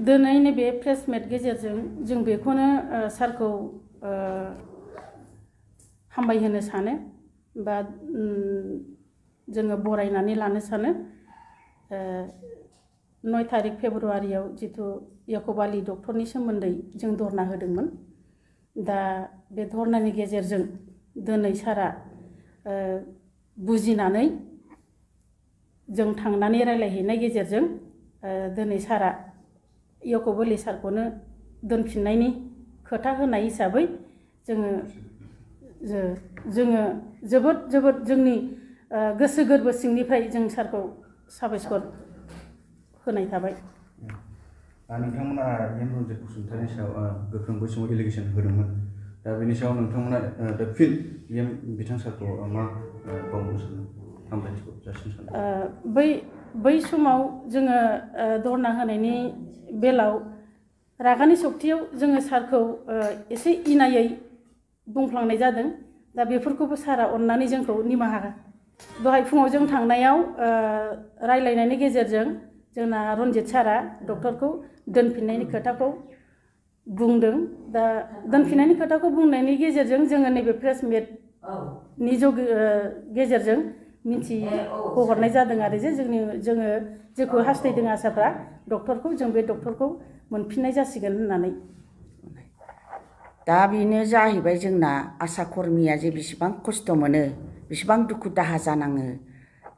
दिनै नैबे प्रेस मिट गेजेरजों जों बेखौनो सारखौ हामबायहोनो सानो बा जोङो बरायनानै लानो सानो 9 तारिख फेब्रुवारियाव जितु याकुब आली डक्टरनि सोमोन्दै जों धरना होदोंमोन दा बे धरनानि गेजेरजों दिनै सारा बुजिनानै जों थांनानै रायलायहैनाय गेजेरजों दिनै सारा याकुब आली सारखौनो दोनफिननायनि खोथा होनाय हिसाबै जोङो जोबोद जोंनि गोसो गोरबो सिंनिफ्राय जों सारखौ साबायखर होनाय थाबाय। नोंथांमोना एम रन्जित बसुमतारिनि सायाव गोख्रों बै समाव एलिगेसन होदोंमोन दा बेनि सायाव नोंथांमोना दा फिन एम बिथां सारखौ मा बावनो सानो हामलायथिखौ जासिनो सानो? बै समाव जोङो धरना होनायनि बेलायाव रागानि सक्तियाव जोङो सारखौ एसे इनायै बुंफ्लांनाय जादों दा बेफोरखौबो सारा अननानै जोंखौ निमाहा दहाय फुङाव जों थांनायाव रायलायनायनि गेजेरजों जोंना रन्जित सारा डक्टरखौ दोनफिननायनि खोथाखौ बुंदों दा दोनफिननायनि खोथाखौ बुंनायनि गेजेरजों जोङो नैबे प्रेस मिटनि गेजेरजों मिथिहोहरनाय जादों आरो जे जोङो जेखौ हास्थायदों आसाफ्रा डक्टरखौ जों बे डक्टरखौ मोनफिननाय जासिगोन होननानै। दा बेनो जाहैबाय जोंना आसा कर्मिया जे बेसेबां खस्थ' मोनो बेसेबां दुखु दाहा जानाङो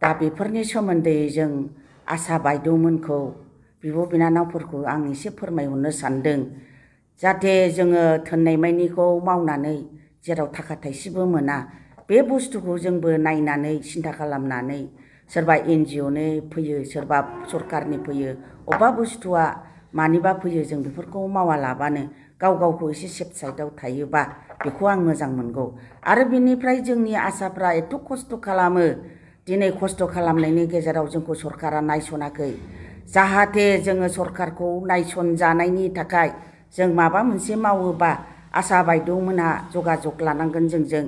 दा बेफोरनि सोमोन्दै जों आसा बायद'मोनखौ बिब' बिनानावफोरखौ आं एसे फोरमायहरनो सानदों जाहाथे जोङो थोननाय मानिखौ मावनानै जेराव थाखा थाइसेबो मोना बे बुस्थुखौ जोंबो नायनानै सिन्था खालामनानै सोरबा NGOनि फैयो सोरबा सरकारनि फैयो अबेबा बुस्थुआ मानिबा फैयो जों बेफोरखौ मावालाबानो गावखौ एसे सेफ साइडआव थायोबा बेखौ आं मोजां मोनगौ आरो बेनिफ्राय जोंनि आसाफ्रा एथ' खस्थ' खालामो दिनै खस्थ' खालामनायनि गेजेराव जोंखौ सरकारा नायसनाखै जाहाथे जोङो सरकारखौ नायसनजानायनि थाखाय जों माबा मोनसे मावोबा आसा बायद'मोनहा जगाजग लानांगोन जोंजों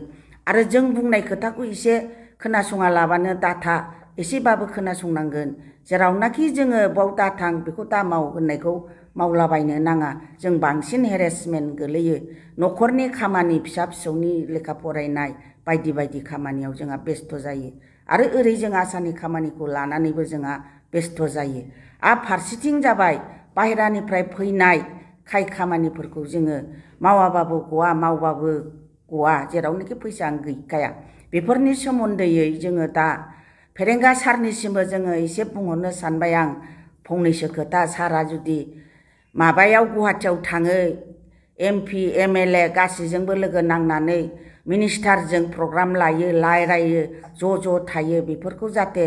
आरो जों बुंनाय खोथाखौ एसे खोनासङा लाबानो दाथा एसेबाबो खोनासंनांगोन जेरावनाखि जोङो बाव दाथां बेखौ दामाव होननायखौ मावलाबायनो नाङा जों बांसिन हेरेसमेन्ट गोलैयो न'खरनि खामानि फिसा फिसौनि लेखा फरायनाय बायदि बायदि खामानियाव जोंहा बेस्थ' जायो आरो ओरै जों आसानि खामानिखौ लानानैबो जोंहा बेस्थ' जायो आरो फारसेथिं जाबाय बाहेरानिफ्राय फैनाय खाय खामानिफोरखौ जोङो मावाबाबो गवा मावबाबो गवा जेरावनोखि फैसा गैखाया बेफोरनि सोमोन्दैयै जोङो दा फेरेंगा सारनिसिमबो जोङो एसे बुंहरनो सानबाय आं फंनैसो खोथा सारा जुदि माबायाव गुवाहाटियाव थाङो MP MLA गासैजोंबो लोगो नांनानै मिनिस्टारजों प्रग्राम लायो रायलायो ज' थायो बेफोरखौ जाहाथे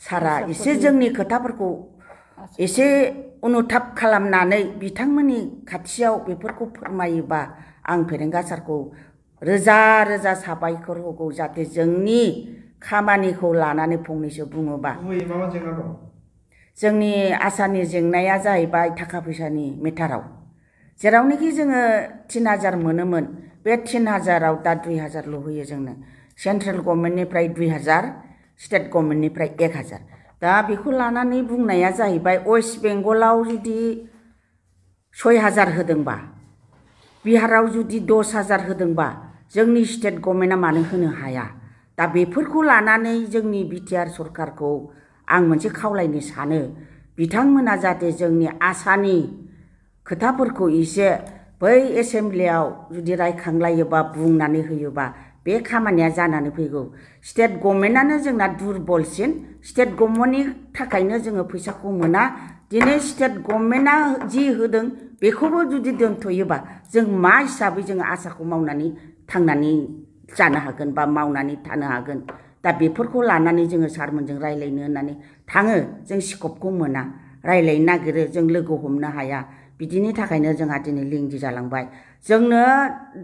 सारा एसे जोंनि खोथाफोरखौ एसे अनुताप खालामनानै बिथांमोननि खाथियाव बेफोरखौ फोरमायोबा आं फेरेंगा सारखौ रोजा रोजा साबायखर होगौ जाहाथे जोंनि खामानिखौ लानानै फंनैसो बुङोबा जोंनि आसानि जेंनाया जाहैबाय थाखा फैसानि मेटाराव जेरावनोखि जोङो 3000 मोनोमोन बे 3000आव दा 2000ल' होयो जोंनो सेन्ट्रेल गभर्नमेन्टनिफ्राय 2000 स्टेट गभर्नमेन्टनिफ्राय 1000 दा बेखौ लानानै बुंनाया जाहैबाय वेस्ट बेंगलाव जुदि 6000 होदोंबा बिहाराव जुदि 10000 होदोंबा जोंनि स्टेट गभर्नमेन्टआ मानो होनो हाया दा बेफोरखौ लानानै जोंनि BTR सरकारखौ आं मोनसे खावलायनो सानो बिथांमोना जाहाथे जोंनि आसानि खोथाफोरखौ एसे बै एसेमब्लियाव जुदि रायखांलायोबा बुंनानै होयोबा बे खामानिया जानानै फैगौ स्टेट गभर्नमेन्टआनो जोंना दुरबलसिन स्टेट गभर्नमेन्टनि थाखायनो जोङो फैसाखौ मोना दिनै स्टेट गभर्नमेन्टआ जि होदों बेखौबो जुदि दोनथ'योबा जों मा हिसाबै जोङो आसाखौ मावनानै थांनानै जानो हागोन बा मावनानै थानो हागोन दा बेफोरखौ लानानै जोङो सारमोनजों रायलायनो होननानै थाङो जों स्कपखौ मोना रायलायनो नागिरो जों लोगो हमनो हाया बिदिनि थाखायनो जोंहा दिनै लिंदि जालांबाय जोंनो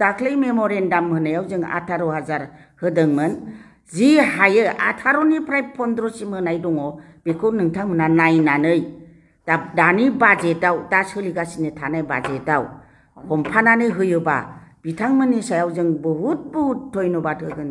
दाख्लै मेम'रेन्डाम होनायाव जों 18000 होदोंमोन जि हायो 18निफ्राय 15सिम होनाय दङ बेखौ नोंथांमोना नायनानै दानि बाजेटआव दा सोलिगासिनो थानाय बाजेटआव हमफानानै होयोबा बिथांमोननि सायाव जों बहुत धन्यबाद होगोन।